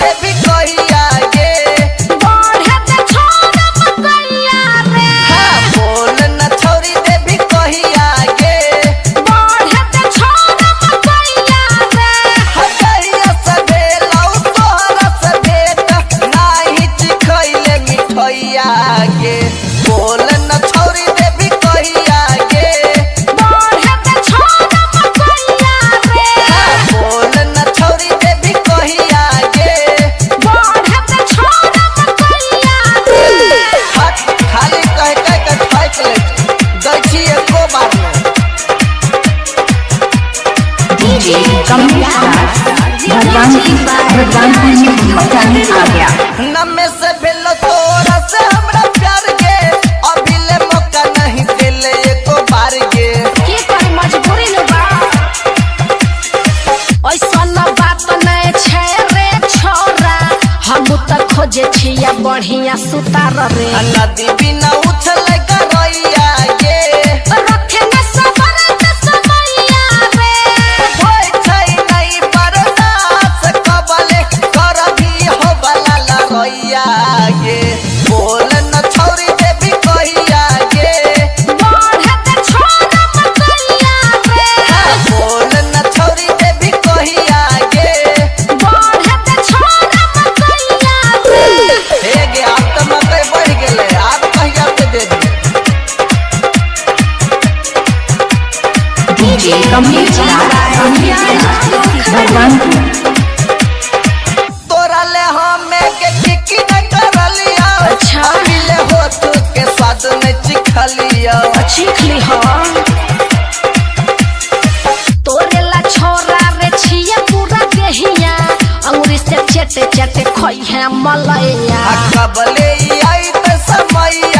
देवी कहिया गे। बढ़े दे छोरा मकैया रे। हाँ, बोल न छौरी देवी कहिया गे। बढ़े दे छोरा मकैया रे। हटैया से भेलौ तोहरा से भेट, नाही चिखैले मिठैया गे। बोल न छौरी देवी कहिया गे। बढ़े दे छोरा मकैया रे। हाँ, बोल न छौरी देवी कहिया गे। बढ़े दे छोरा मकैया रे। हट, खाली कह कह के थाकि लै छी, दै छी एको बार नहि। डीजे कमलेश राज भगवानपुर, भगवानपुर में धूम मचाने आ गया। नमे से भेलो तोरा से हमरा प्यार गे, अभी ले मौका नहीं देले एको बार गे। की करी, मजबूरी न बा। ऐसन बात नहीं छै रे छोरा, हम त खोजे छिया बढ़िया सुतार रे। आ नदी बिना उछले गरैया गे। रखे न सबर त समैया रे। होय छै नहीं बर्दाश्त कबले करबी हो बला लड़ैया गे। बोल न छौरी देवी कहिया गे। बढ़े दे छोरा मकैया रे। हाँ, बोल न छौरी देवी कहिया गे। बढ़े दे छोरा मकैया रे। हे गे, आब तऽ मकई बढ़ि गेलै, आब कहिया के देबी? डीजे कमलेश राज, कमलेश राज भगवानपुर। तोरा ले हमे के की न करलियो। अच्छा। अभी ले होठ के स्वाद नहीं चिखलियो। चीख ली हो तोरे ला छोरा रे, छिया पूरा देहिया अंगुरी से चटे चटे खोई है मलैया। आ कबले आई त समैया।